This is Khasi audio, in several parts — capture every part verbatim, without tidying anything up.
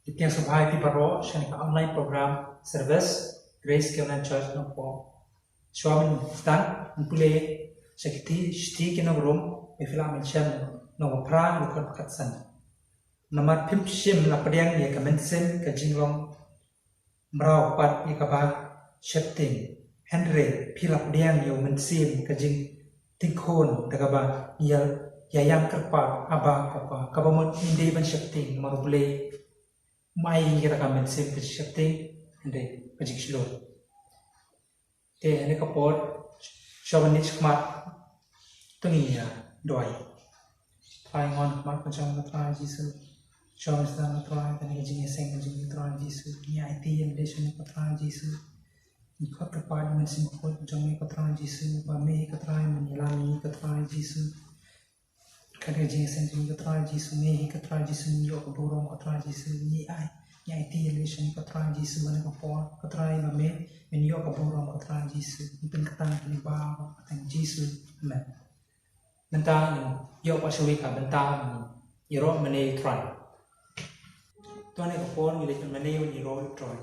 Ki tiang sngewbha ïa phi baroh sha ka online program service Grace Covenant Church Nongpoh. Shuwa ban start, ngan pule sha ki shithi ki nongrum ba phi la mention, nongphra, dkhot khatsan. Namar phim shym la pdiang ïa ka mynsiem ka jinglong mraw pat ïa kaba sheptieng. Hynrei phi la pdiang ïa u mynsiem ka jingtingkhun da kaba ïa, ïa ïam kyrpad Abba Kpa, kaba mut ngin dei ban sheptieng namar U Blei um ai ïa ngi ruh ka mynsiem ka jingsheptieng, hynrei ka jingshlur. Te ha kane ka por, shuwa ban leit shakhmat, to ngin ïa duwai. Trai, ngi wan ha khmat ka jong ka Trai Jisu. Shuwa ban sdang, Trai, kane ka jingïaseng ka jong ka Trai Jisu, ngi aiti ïa lade sha ka Trai Jisu. Ngi khot kyrpad ïa ka mynsiem bakhuid jong me ka Trai Jisu, ba me ka Trai men ïalam ïa ngi ka Trai Jisu. Kane ka jingïaseng jong ka Trai Jisu, me hi ka Trai Jisu, ngi ïoh ka burom ka Trai Jisu, ngi ai, ngi aiti ïa lade sha ka Trai Jisu ha kane ka por, ka Trai, ba me men ïoh ka burom ka Trai Jisu. Ngi pynkyrteng kane baroh ha ka kyrteng Jisu. Amen. Mynta ngin ïoh pat shawi ka bynta ban ïaroh mane ïa u Trai. To ha kane ka por ngin leit mane ban ïaroh ïa u Trai.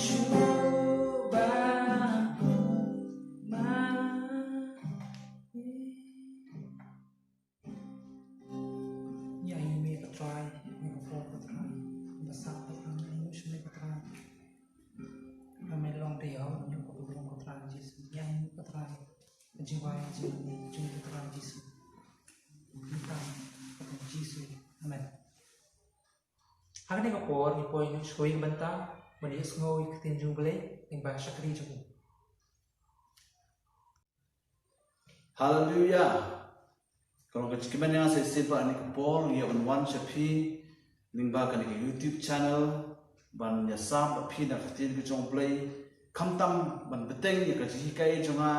Shuwa ba ma. Ïa ïing me Patrai, ïa ka por Patrai, ba sah Patrai, ïa ïing me Patrai. Ba me long dei ha ïing ka por Patrai Jisu, ïa ïing me Patrai. Ka jingwai jingmane jong Patrai Jisu. Kyrteng Patrai Jisu. Amen. Ha kane ka por ngi poi ïa ka bynta ban ïohsngew ïa ka ktien jong U Blei lyngba ka shakri jong u. Haleluya. Ka long ka jingkmen ïa nga shisha ba ha kane ka por ngi ïoh ban wan sha phi lyngba kane ka YouTube channel ban ïasam bad phi na ka ktien ka jong U Blei, khamtam ban bteng ïa ka jinghikai jong nga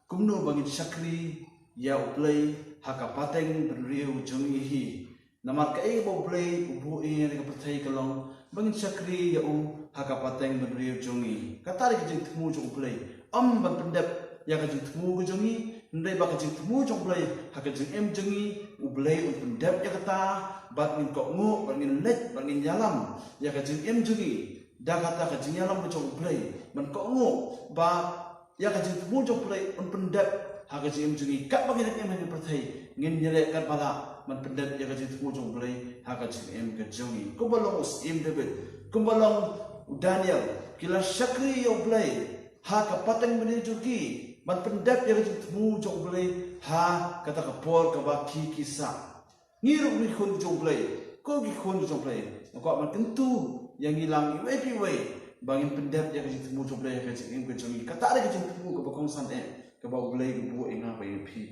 kumno ba ngin shakri ïa U Blei ha ka pateng bynriew jong ngi hi. Namar kaei ba U Blei u buh ïa ngi ha ka pyrthei ka long ba ngin shakri ïa u ha ka pateng bynriew jong ngi. Kata dei ka jingthmu jong U Blei. Ym ban pyndep ïa ka jingthmu ka jong ngi, hynrei ba ka jingthmu jong U Blei ha ka jingim jong ngi, U Blei un pyndep ïa kata, bad ngin kohnguh, bad ngin leit, bad ngin ïalam ïa ka jingim jong ngi da kata ka jingïalam ka jong U Blei, ban kohnguh ba ïa ka jingthmu jong U Blei un pyndep ha ka jingim jong ngi. Katba ngi dang im ha kane ka pyrthei, ngin ïaleh katba lah ban pyndep ïa ka jingthmu jong U Blei ha ka jingim ka jong ngi. Kumba long u Syiem David, kumba long u Daniel, ki la shakri ïa U Blei ha ka pateng bynriew jong ki ban pyndep ïa ka jingthmu jong U Blei ha kata ka por kaba ki, ki sah. Ngi ruh ngi khun jong U Blei, ko ki khun jong U Blei, nga kwah ban kyntu ïa ngi lang iwei pa iwei ba ngin pyndep ïa ka jingthmu jong U Blei ha ka jingim ka jong ngi. Kata dei ka jingthmu kaba kongsan eh kaba U Blei u buh ïa nga bad ïa phi.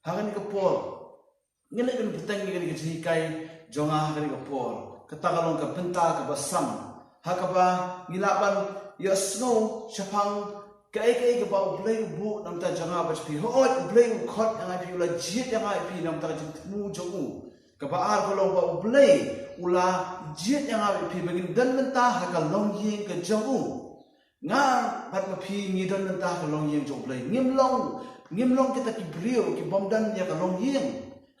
Ha kane ka por ngin leit ban bteng ïa kane ka jinghikai jong nga ha kane ka por. Kata ka long ka bynta kaba san ha kaba ngi lah ban ïohsngew shaphang kaei kaei kaba U Blei u buh na ka bynta jong nga bad phi. Hooid, U Blei u khot ïa nga ïa phi, u la jied ïa nga ïa phi na ka bynta ka jingthmu jong u. Kaba ar ka long ba U Blei u la jied ïa nga ïa phi ba ngin don bynta ha ka longïing ka jong u. Nga bad ma phi ngi don bynta ha ka longïing jong U Blei. Ngim long, ngim long kita ki briew ki bym don ïa ka longïing.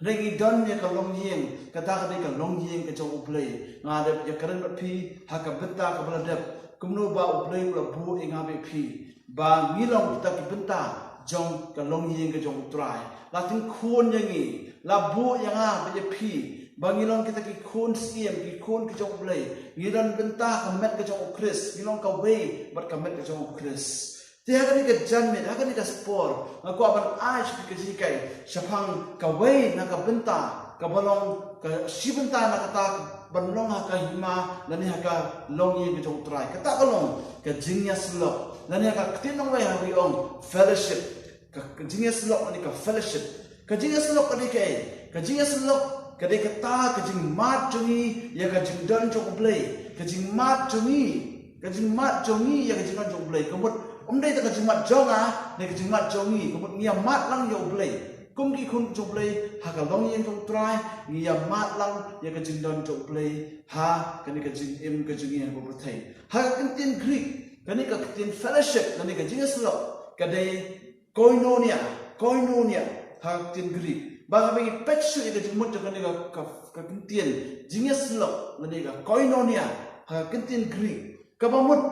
Hynrei ngi don ïa ka longïing, kata ka dei ka longïing ka jong U Blei. Nga dep ïakren bad phi ha ka bynta kaba la dep, kumno ba U Blei u la buh ïa nga bad phi ba ngi long kita ki bynta jong ka longïing ka jong U Trai. La tyngkhun ïa ngi, la buh ïa nga bad ïa phi ba ngi long kita ki khun syiem, ki khun ki jong U Blei. Ngi don bynta ha ka met ka jong U Khrist, ngi long kawei bad ka met ka jong U Khrist. Te ha kane ka janmiet, ha kane ka por, nga kwah ban ai sha phi ka jinghikai shaphang kawei na ka bynta kaba long ka shi bynta na kata ban long ha ka hima lane ha ka longïing ka jong U Trai. Kata ka long ka jingïasyllok, lane ha ka ktien nongwei ha ka ong fellowship. Ka, ka jingïasyllok lane ka fellowship. Ka jingïasyllok ka dei kaei? Ka jingïasyllok ka dei kata ka jingmad jong ngi ïa ka jingdon jong U Blei. Ka jingmad jong ngi, ka jingmad jong ngi ïa ka jingdon jong U Blei. Ka mut ym dei tang ka jingmad jong nga ne ka jingmad jong ngi. Ka mut ngi ïamad lang ïa U Blei kum ki khun jong U Blei ha ka longïing jong U Trai. Ngi ïamad lang ïa ka jingdon jong U Blei ha kane ka jingim ka jong ngi ha ka pyrthei. Ha ka ktien Greek kane ka ktien fellowship lane ka jingïasyllok ka dei koinonia, koinonia ha ka ktien Greek. Ba haba ngi peit shuh ïa ka jingmut jong kane ka, ka, ka ktien jingïasyllok lane ka koinonia ha ka ktien Greek, kaba mut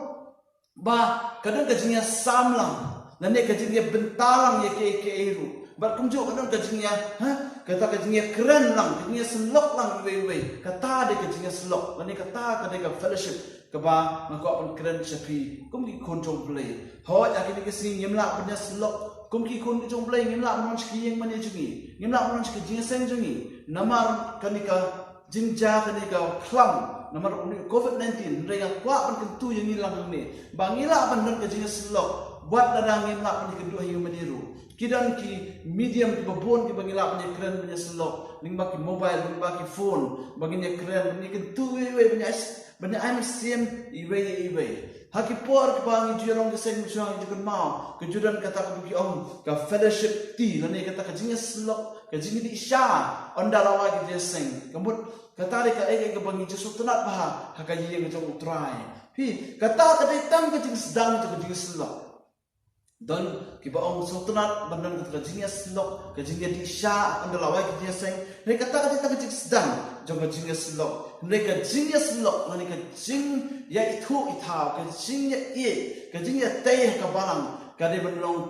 ba ka don ka jingïasam lang lane ka jingïabynta lang ïa kiei kiei ruh. Bad kumjuh ka don ka jingïa, ha, kata ka jingïakren lang, ka jingïasyllok lang iwei iwei. Kata dei ka jingïasyllok lane kata ka dei ka fellowship kaba nga kwah ban kren sha phi kum ki khun jong U Blei. Hooid, ha kine ki sngi ngim lah ban ïasyllok kum ki khun jong U Blei, ngim lah ban wan sha ki ïing mane jong ngi, ngim lah ban wan sha ki jingïaseng jong ngi namar kane ka jingjia, kane ka khlam namar une u covid nineteen. Hynrei nga kwah ban kyntu ïa ngi lang hangne ba ngi lah ban don ka jingïasyllok wat lada ngim lah ban ïakynduh ha ïing mane ruh. Ki don ki medium kiba bun kiba ngi lah ban ïakren ban ïasyllok, lyngba ki mobile, lyngba ki phone, ba ngin ïakren, ban ïakyntu iwei iwei, ban ïa, ban ïa ai mynsiem iwei ïa iwei. Ha ki por kiba ngi ju ïalong ki seng, ngi ju kynmaw, ka ju don kata kaba ki ong ka fellowship tea lane kata ka jingïasyllok, ka jingïadih sha ynda la wai ka jingïaseng. Ka mut kata dei kaei kaei kaba ngi ju sngewtynnat bha ha ka ïing ka jong U Trai. Phi, kata ka dei tang ka jingsdang jong ka jingïasyllok. Don kiba ong sngewtynnat ban don kata ka jingïasyllok, ka jingïadih sha, ynda la wai ka jingïaseng. Hynrei kata ka dei ka jingsdang jong ka jingïasyllok. Hynrei ka jingïasyllok lane ka jingïaithuh ithaw, ka jingïaieit, ka jingïatei ha ka balang, ka dei ban long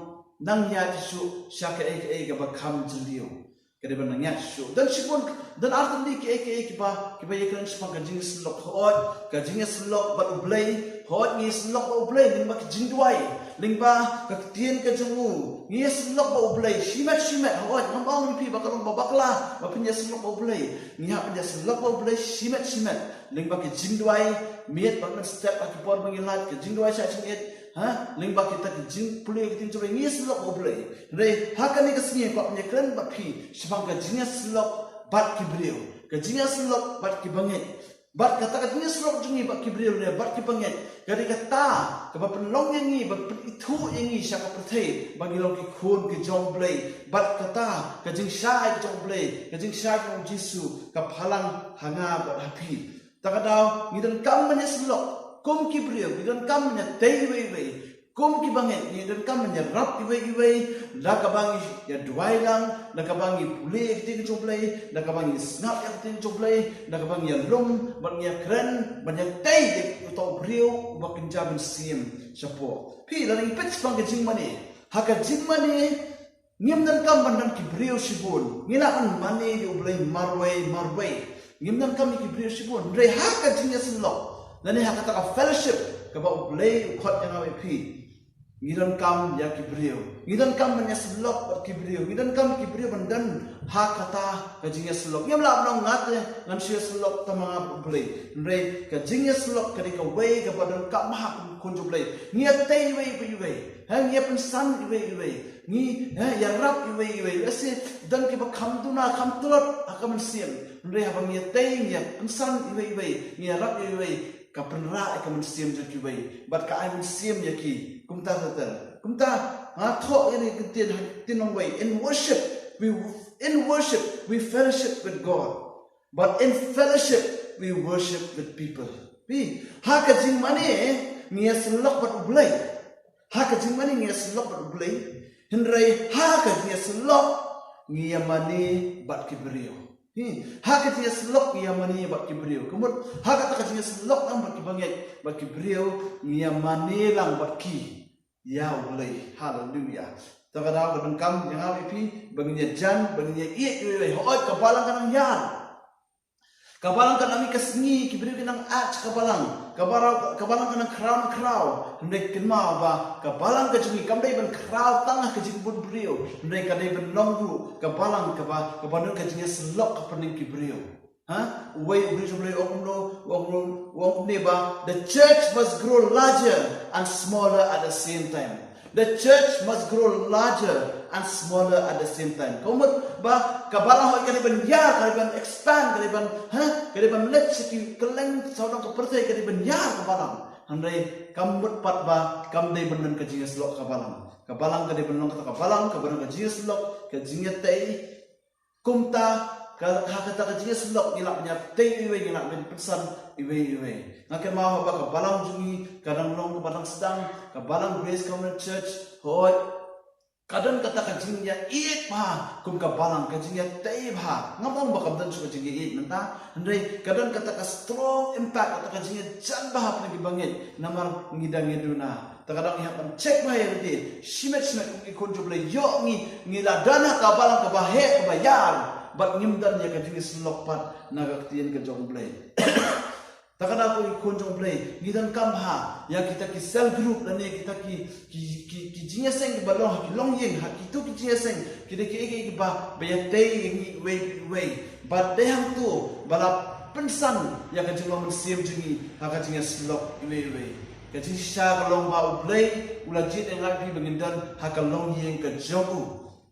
nang ïa ki shu sha kaei kaei kaba kham jylliew. Ka dei ban nang ïa shu. Don shibun, don artylli kiei kiei kiba, kiba ïakren shaphang ka jingïasyllok. Hooid, ka jingïasyllok bad U Blei. Hooid, ngi ïasyllok bad U Blei lyngba ka jingduwai, lyngba ka ktien ka jong u. Ngi ïasyllok bad U Blei shimet shimet. Hooid, ngam ong ïa phi ba ka long ba bakla ba phin ïasyllok bad U Blei. Ngi hap ban ïasyllok bad U Blei shimet shimet lyngba ka jingduwai, miet bad mynstep ha ki por ba ngi lait, ka jingduwai sha jingit, ha, lyngba kita ki jingpule ka ktien jong U Blei, ngi ïasyllok bad U Blei. Hynrei ha kane ka sngi nga kwah ban ïakren bad phi shaphang ka jingïasyllok bad ki briew, ka jingïasyllok bad ki bangeit. Bad kata ka jingïasyllok jong ngi bad ki briew ne bad ki bangeit, ka dei kata kaba pynlong ïa ngi, ba pynithuh ïa ngi sha ka pyrthei ba ngi long ki khun ki jong U Blei. Bad kata ka jingshai ka jong U Blei, ka jingshai ka jong U Jisu, ka phalang ha nga bad ha phi. Ta ka daw ngi donkam ban ïasyllok kum ki briew, ngi donkam ban ïatei iwei iwei kum ki bangeit, ngi donkam ban ïarap iwei iwei da kaba ngi ïaduwai lang, da kaba ngi pule ïa ka ktien jong U Blei, da kaba ngi sngap ïa ka ktien jong U Blei, da kaba ngi ïalum bad ngi ïakren, ban ïatei ïa uto u briew uba kynja mynsiem shapoh. Phi, lada ngi peit shaphang ka jingmane, ha ka jingmane, ngim donkam ban don ki briew shibun. Ngi lah ban mane ïa U Blei marwei marwei. Ngim donkam ïa ki briew shibun. Hynrei ha ka jingïasyllok lane ha kata ka fellowship kaba U Blei u khot ïa nga bad ïa phi, ngi donkam ïa ki briew. Ngi donkam ban ïasyllok bad ki briew. Ngi donkam ki briew ban don ha kata ka jingïasyllok. Ngim lah ban ong nga te ngan shu ïasyllok tang ma nga bad U Blei. Hynrei ka jingïasyllok ka dei kawei kaba donkam ha ki khun jong U Blei. Ngi ïatei iwei pa iwei. Ha, ngi ïapynsan iwei iwei. Ngi, ha, ïarap iwei iwei. Lehse don kiba kham duna, kham tlot ha ka mynsiem. Hynrei haba ngi ïatei, ngi ïapynsan iwei iwei, ngi ïarap iwei iwei, ka pynrah ïa ka mynsiem jong kiwei bad ka ai mynsiem ïa ki. Kumta ter ter. Kumta, ha, thoh ïa kane ka ktien, ha, ktien nongwei. In worship, we, in worship, we fellowship with God. But in fellowship, we worship with people. Phi, ha ka jingmane ngi ïasyllok bad U Blei. Ha ka jingmane ngi ïasyllok bad U Blei. Hynrei ha ka jingïasyllok ngi ïamane bad ki briew. Phi, ha ka jingïasyllok ngi ïamane bad ki briew. Ka mut ha kata ka jingïasyllok lang bad ki bangeit, bad ki briew, ngi ïamane lang bad ki ïa U Blei. Haleluia. Ta ka daw ka donkam ïa nga bad ïa phi ba ngin ïajan, ba ngin ïaieit iwei iwei. Hooid, ka balang ka nang ïar. Ka balang ka nang mih ka sngi, ki briew ki nang act ka balang. Ka balang, ka balang ka nang khraw nang khraw. Hynrei kynmaw ba ka balang ka jong ngi kam dei ban khraw tang ha ka jingbun briew. Hynrei ka dei ban long ruh ka balang kaba, kaba don ka jingïasyllok hapdeng ki briew. Ha? Uwei u briew jong U Blei u ong kumno, u ong, u ong kumne ba, the church must grow larger and smaller at the same time. The church must grow larger and smaller at the same time. Ka mut ba ka balang hooid ka dei ban ïar, ka dei ban expand, ka dei ban, ha, ka dei ban leit sha ki kylleng sawdong ka pyrthei, ka dei ban ïar ka balang. Hynrei ka mut pat ba kam dei ban don ka jingïasyllok ka balang. Ka balang ka dei ban long kata ka balang kaba don ka jingïasyllok, ka jingïatei. Kumta ka, ha kata ka jingïasyllok ngi lah ban ïatei iwei, ngi lah ban pynsan iwei iwei. Nga kynmaw haba ka balang jong ngi ka dang long kaba dang sdang, ka balang Grace Covenant Church, hooid, ka don kata ka jingïaieit bha kum ka balang, ka jingïatei bha. Ngam ong ba kam don shuh ka jingïaieit mynta, hynrei ka don kata ka strong impact, kata ka jingïajan bha hapdeng ki bangeit namar ngi dang ïaduna. Ta ka daw ngi hap ban check bha ïa lade shimet shimet kum ki khun jong U Blei, ïoh ngi, ngi la don ha ka balang kaba heh kaba ïar bad ngim don ïa ka jingïasyllok pat na ka ktien ka jong U Blei. Ta ka daw kum ki khun jong U Blei ngi donkam bha ïa kita ki cell group lane kita ki, ki, ki, ki jingïaseng kiba long ha ki longïing, ha kito ki jingïaseng, ki dei kiei kiei kiba, ba ïatei ïa ngi iwei iwei. Bad dei hangto ba la pynsan ïa ka jinglong mynsiem jong ngi ha ka jingïasyllok iwei iwei. Ka jingshisha ka long ba U Blei u la jied ïa nga bad phi ba ngin don ha ka longïing ka jong u.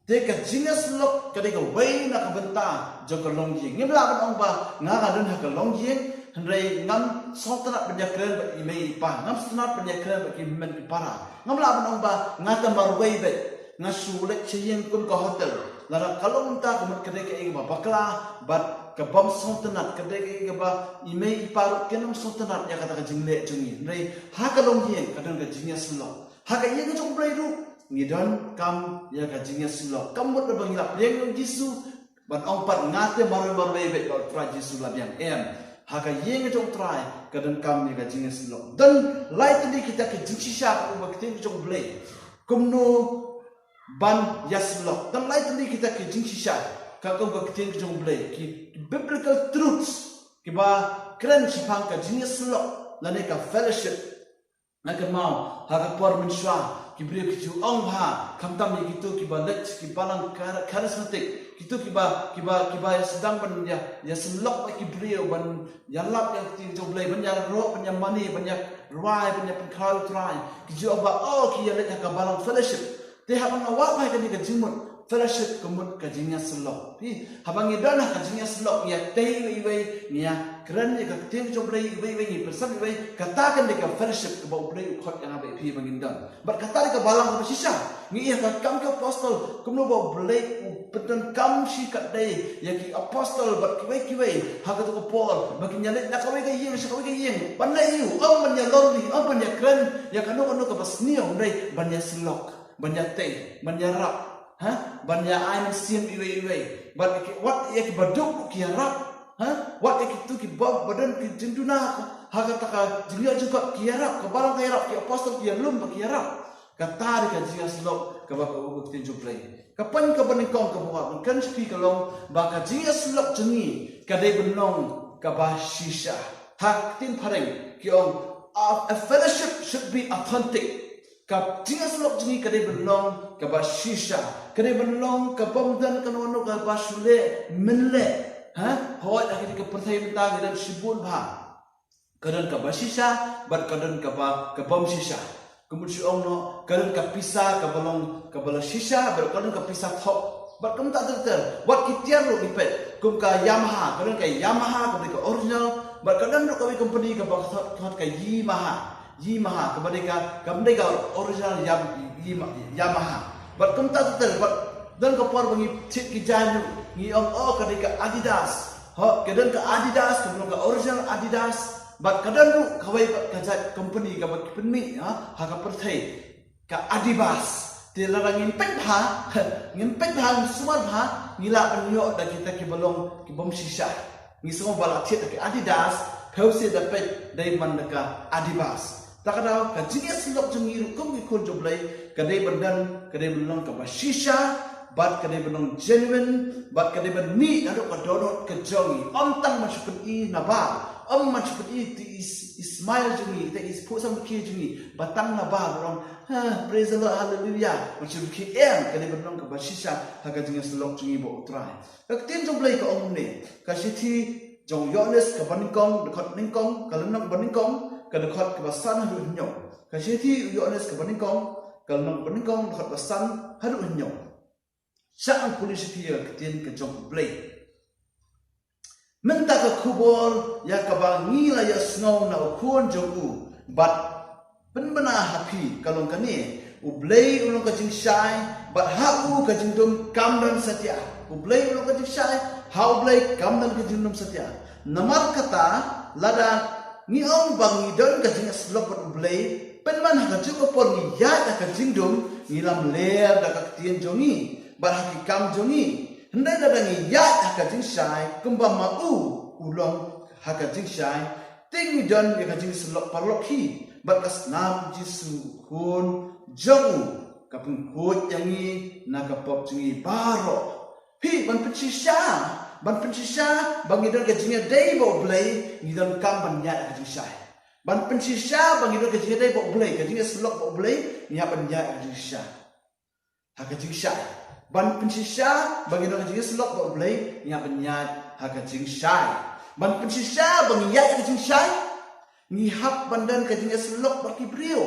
Te ka jingïasyllok ka dei kawei na ka bynta jong ka longïing. Ngim lah ban ong ba nga nga don ha ka longïing hynrei ngam sngewtynnat ban ïakren bad i mei i pa, ngam sngewtynnat ban ïakren bad ki hynmen ki para. Ngam lah ban ong ba nga te marwei beit, nga shu leit sha ïing kum ka hotel. Lada ka long kumta ka mut ka dei kaei kaba bakla bad ka bym sngewtynnat, ka dei kaei kaba i mei i pa ruh kin ym sngewtynnat ïa kata ka jingleh jong ngi. Hynrei ha ka longïing ka don ka jingïasyllok. Ha ka ïing jong U Blei ruh ngi donkam ïa ka jingïasyllok. Kam mut ba ngi la pdiang ïa u Jisu ban ong pat nga te marwei marwei beit ba u Trai Jisu la biang, em. Ha ka ïing jong u Trai ka donkam ïa ka jingïasyllok. Don lai tylli kita ki jingshisha kum ka ktien jong u Blei kumno ban ïasyllok. Don lai tylli kita ki jingshisha ka kum ka ktien jong u Blei, ki biblical truths kiba kren shaphang ka jingïasyllok lane ka fellowship. Nga kynmaw ha ka por mynshuwa ki briew ki ju ong bha, khamtam ïa kito kiba leit ki balang char-, charismatic, kito kiba, kiba, kiba ïa sdang ban ïa, ïasyllok bad ki briew, ban ïalap ïa ka ktien jong u Blei, ban ïaroh, ban ïamane, ban ïarwai, ban ïapynkhraw ïa u Trai. Ki ju ong ba, oh, ki ïaleit ha ka balang fellowship. Te haba nga wad bha ïa kane ka jingmut, fellowship ka mut ka jingïasyllok. Phi, haba ngi don ha ka jingïasyllok, ngi ïatei iwei iwei, ngi ïakren ïa ka ktien jong u Blei iwei iwei, ngi pyrshang iwei, kata ka dei ka fellowship kaba u Blei u khot ïa nga bad ïa phi ba ngin don. Bad kata dei ka balang kaba shisha. Ngi ïa ka Kam ki Apostol, kumno ba u Blei u pyndonkam shi katdei ïa ki apostol bad kiwei kiwei ha kato ka por ba kin ïaleit na kawei ka ïing sha kawei ka ïing, ban leh aïu? Ym ban ïalor ri, ym ban ïakren ïa kano kano kaba sniew, hynrei ban ïasyllok, ban ïatei, ban ïarap, ha, ban ïa ai mynsiem iwei iwei. Bad wat ïa kiba duk ki ïarap, ha, wat ïa kito kiba, ba don ki jingduna ha kata ka jingïoh jingkoit ki ïarap, ka balang ka ïarap, ki apostol ki ïalum bad ki ïarap. Kata dei ka jingïasyllok kaba ka, ka ktien jong u Blei. Ka point kaba nyngkong kaba nga kwah ban kren sha phi ka long ba ka jingïasyllok jong ngi ka dei ban long kaba shisha. Ha ka ktien phareng ki ong, a, a fellowship should be authentic. Ka jingïasyllok jong ngi ka dei ban long kaba shisha. Ka dei ban long kabym don kano kano kaba shu leh mynleh. Ha? Hooid, ha kane ka pyrthei mynta ngi don shibun bha. Ka don kaba shisha bad ka don kaba, kabym shisha. Kumba shu ong noh, ka don ka pisa kaba long kaba la shisha bad ka don ka pisa thok. Bad kumta ter ter, wat ki tiar ruh ngi peit, kum ka Yamaha, ka don ka Yamaha kaba dei ka original, bad ka don ruh kawei company kaba ka thot, ka thot ka Yamaha. Yamaha kaba dei ka, kaba dei ka original Yam-, Yama-, Yamaha. Bad kumta ter ter, bad don ka por ba ngi thied ki jaiñ ruh, ngi ong, oh, ka dei ka Adidas. Ho, ka don ka Adidas, ka don ka original Adidas. Bad ka don ruh kawei pat ka jait company kaba ki pynmih, ha, ha ka pyrthei, ka Adibas. Te lada ngin peit bha, ngin peit bha, ngin sumar bha, ngi lah ban ïoh da kita kiba long kibym shisha. Ngi sngew ba la thied da ki Adidas, phewse da peit dei man da ka Adibas. Ta ka daw ka jingïasyllok jong ngi ruh kum ki khun jong u Blei ka dei ban don, ka dei ban long kaba shisha, bad ka dei ban long genuine, bad ka dei ban mih naduh ka dohnud ka jong ngi. Ym tang ban shu pyni nabar, ym ban shu pyni te i s-, i smile jong ngi, te i phuh samrkhie jong ngi, ba tang nabar ba ong, ha, praise the Lord, hallelujah, ban shu pyni, em, ka dei ban long kaba shisha ha ka jingïasyllok jong ngi bad u Trai. Ka ktien jong u Blei ka ong kumne, ka shithi jong u Ïoannis kaba nyngkong, dkhot nyngkong, ka lynnong ba nyngkong, ka dkhot kaba san haduh hynñiew. Ka shithi u Ïoannis kaba nyngkong, ka lynnong ba nyngkong, dkhot ba san haduh hynñiew. Sha ang pule shithi ïa ka ktien ka jong u Blei. Mynta ka khubor ïa kaba ngi la ïohsngew na u Khun jong u bad pynbna ha phi ka long kane: U Blei u long ka jingshai, bad ha u ka jingdum kam don satia. U Blei u long ka jingshai, ha U Blei kam don ka jingdum satia. Namar kata, lada ngi ong ba ngi don ka jingïasyllok bad U Blei, pynban ha kajuh ka por ngi ïaid ha ka jingdum, ngi lamler da ka ktien jong ngi bad ha ki kam jong ngi. Hynrei lada ngi ïaid ha ka jingshai, kumba ma u u long ha ka jingshai, te ngi don ïa ka jingïasyllok paralok hi bad ka snam Jisu, Khun jong u, ka pynkhuid ïa ngi na ka pop jong ngi baroh. Phi, ban pynshisha, ban pynshisha ba ngi don ka jingïadei bad U Blei, ngi donkam ban ïaid ha ka jingshai. Ban pynshisha ba ngi don ka jingïadei bad U Blei, ka jingïasyllok bad U Blei, ngi hap ban ïaid ha ka jingshai. Ha ka jingshai. Ban pynshisha ba ngi don ka jingïasyllok bad U Blei, ngi hap ban ïaid ha ka jingshai. Ban pynshisha ba ngi ïaid ha ka jingshai, ngi hap ban don ka jingïasyllok bad ki briew.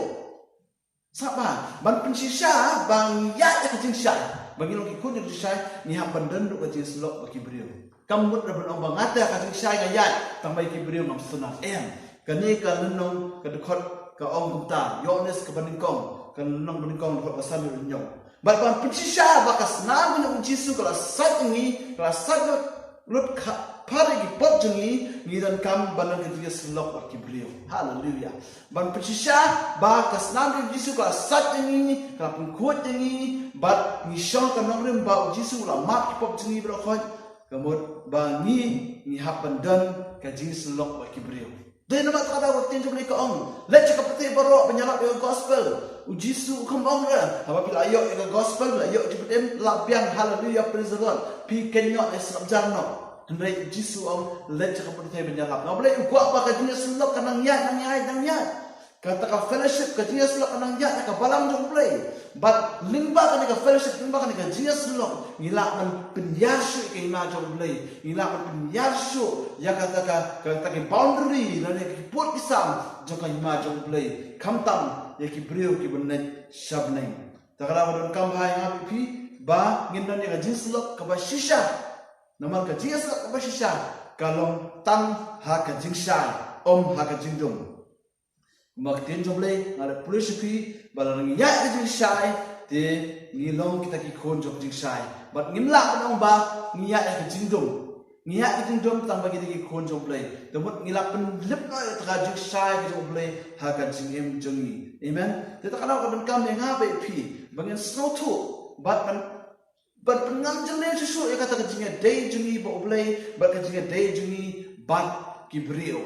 Sngap bha, ban pynshisha ba ngi ïaid ha ka jingshai, ba ngi long ki khun jong ka jingshai, ngi hap ban don ruh ka jingïasyllok bad ki briew. Kam mut da ban ong ba nga te ha ka jingshai nga ïaid, tang ba ïa ki briew ngam sngewtynnat, em. Kane ka lynnong ka dkhot ka ong kumta, Ïoannis kaba nyngkong, ka lynnong ba nyngkong, dkhot ba san haduh hynñiew. Bad ban pynshisha ba ka snam ka jong u Jisu ka la sait ïa ngi, ka la sait lut, lut kha-, Phar ïa ki pop jong ngi, ngi donkam ban don ka jingïasyllok bad ki briew. Haleluya. Ban pynshisha ba ka snam jong u Jisu ka la sait ïa ngi, ka la pynkhuid ïa ngi, bad ngi shong ka nongrim ba u Jisu u la map ki pop jong ngi baroh khoit. Ka mut ba ngi, ngi hap ban don ka jingïasyllok bad ki briew. Dei namar kata ka ktien jong U Blei ka ong, leit sha ka pyrthei baroh ban ïalap ïa ka gospel. U Jisu u kham ong re, haba phi la ïoh ïa ka gospel, la ïoh jingpynim, la biang, haleluya, praise the Lord, phi kynnoh, eh, sngap jar noh. Hynrei U Jisu u ong, leit sha ka pyrthei ban ïalap. Namar balei? U kwah ba ka jingïasyllok kan nang ïaid, nang ïaid, nang ïaid. Kata ka fellowship, ka jingïasyllok kan nang ïaid ha ka balang jong U Blei. Bad lyngba kane ka fellowship, lyngba kane ka jingïasyllok, ngi lah ban pynïar shuh ïa ka hima jong U Blei. Ngi lah ban pynïar shuh ïa kata ka, kata ka boundary lane ki pud ki sam jong ka hima jong U Blei. Khamtam ïa ki briew kiba leit sha bneng. Te ka daw ka donkam ha ïa nga bad phi ba ngin don ïa ka jingïasyllok kaba shisha. Namar ka jingïasyllok kaba shisha ka long tang ha ka jingshai, ym ha ka jingdum. Kumba ka ktien jong U Blei, nga la pule sha phi ba lada ngi ïaid ka jingshai, te ngi long kita ki khun jong ka jingshai. Bad ngim lah ban ong ba ngi ïaid ka jingdum. Ngi ïaid ka jingdum tang ba ngi dei ki khun jong U Blei. Te mut ngi la pynlip noh ïa ka jingshai ka jong U Blei ha ka jingim jong ngi. Amen. Te kata ka daw ka donkam ïa nga bad phi ba ngin sngewthuh bad ban, ban pynngam jylliew shuh shuh ïa kata ka jingïadei jong ngi bad U Blei, bad ka jingïadei jong ngi bad ki briew.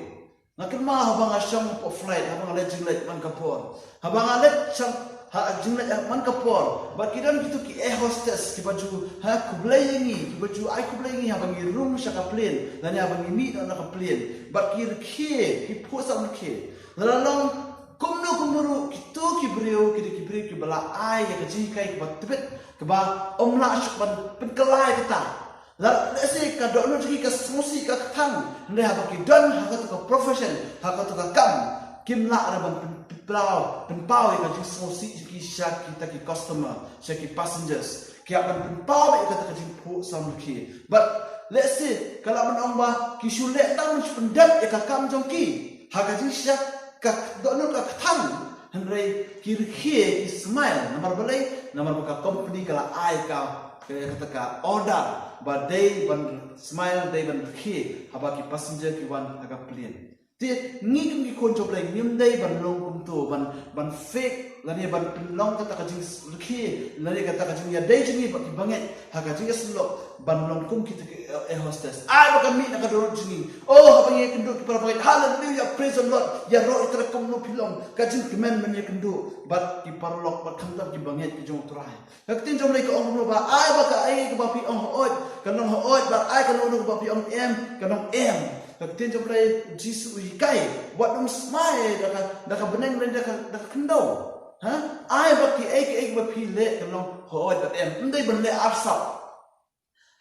Nga kynmaw haba nga shong hapoh flight, haba nga leit jingleit man ka por. Haba nga leit shong ha jingleit man ka por, bad ki don kito ki air hostess kiba ju, ha, khublei ïa ngi, kiba ju ai khublei ïa ngi haba ngi rung sha ka plane lane haba ngi mih noh na ka plane. Bad ki rkhie, ki phuh sam rkhie. Lada long kumno kumno ruh, kito ki briew ki dei ki briew kiba la ai ïa ka jinghikai kaba tbit, kaba ym lah shuh ban pynkylla ïa kata. Lada lehse ka dohnud jong ki ka sngewsih ka kthang, hynrei haba ki don ha kato ka profession, ha kato ka kam, kim lah ruh ban pyn-, pynpaw, pynpaw ïa ka jingsngewsih jong ki sha kita ki customer, sha ki passengers. Ki hap ban pynpaw ïa kata ka jingphuh sam rkhie. Bad lehse ka lah ban ong ba ki shu leh tang ban shu pyndep ïa ka kam jong ki ha ka jingshisha, ka dohnud ka kthang, hynrei ki rkhie, ki smile. Namar balei? Namar ba ka company ka la ai ka, ka, kata ka order ba dei ban smile, dei ban rkhie haba ki passenger ki wan ha ka plane. Te ngi kum ki khun jong U Blei ngim dei ban long kumto, ban, ban fake lane ban pynlong kata ka jingrkhie lane kata ka jingïadei jong ngi bad ki bangeit ha ka jingïasyllok ban long kum kita ki, eh, air hostess. Ai ba ka mih na ka dohnud jong ngi. Oh, haba ngi ïakynduh ki para bangeit, haleluya, praise the Lord. Ïaroh ïa ka kumno phi long, ka jingkmen ban ïakynduh bad ki paralok bad khamtam ki bangeit ki jong U Trai. Ka ktien jong U Blei ka ong kumno ba ai ba kaei kaba phi ong hooid kan long hooid, bad ai kano kano kaba phi ong em kan long em. Ka ktien jong U Blei, Jisu u hikai, wat nym smai da ka, da ka bneng lane da ka, da ka khyndew. Ha? Ai ba kiei kiei kaba phi leh kan long hooid bad em. Ym dei ban leh arsap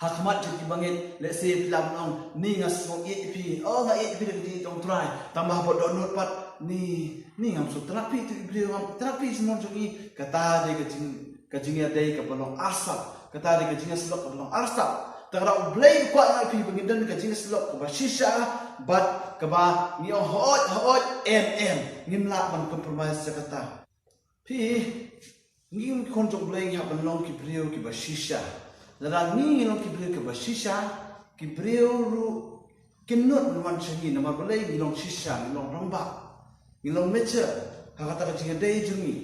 ha khmat jong ki bangeit. Lehse phi lah ban ong, ni nga sngew ïeit ïa phi. Oh, nga ïeit ïa phi da ka jingïeit jong U Trai. Tangba haba dohnud pat, ni, ni ngam sngewtynnat phi, to I Blei, ngam tynnat phi shnong jong ngi. Kata dei ka jing, ka jingïadei kaba long arsap. Kata dei ka jingïasyllok kaba long arsap. Te ka daw U Blei u kwah ïa ngi ïa phi ba ngin don ka jingïasyllok kaba shisha bad kaba ngi ong hooid, hooid, em, em. Ngim lah ban compromise ïa kata. Phi, ngi kum ki khun jong U Blei ngi hap ban long ki briew kiba shisha. Lada ngi ngi long ki briew kiba shisha, ki briew ruh kin nud ban wan sha ngi, namar balei? Ngi long shisha, ngi long rangbah, ngi long mature ha kata ka jingïadei jong ngi.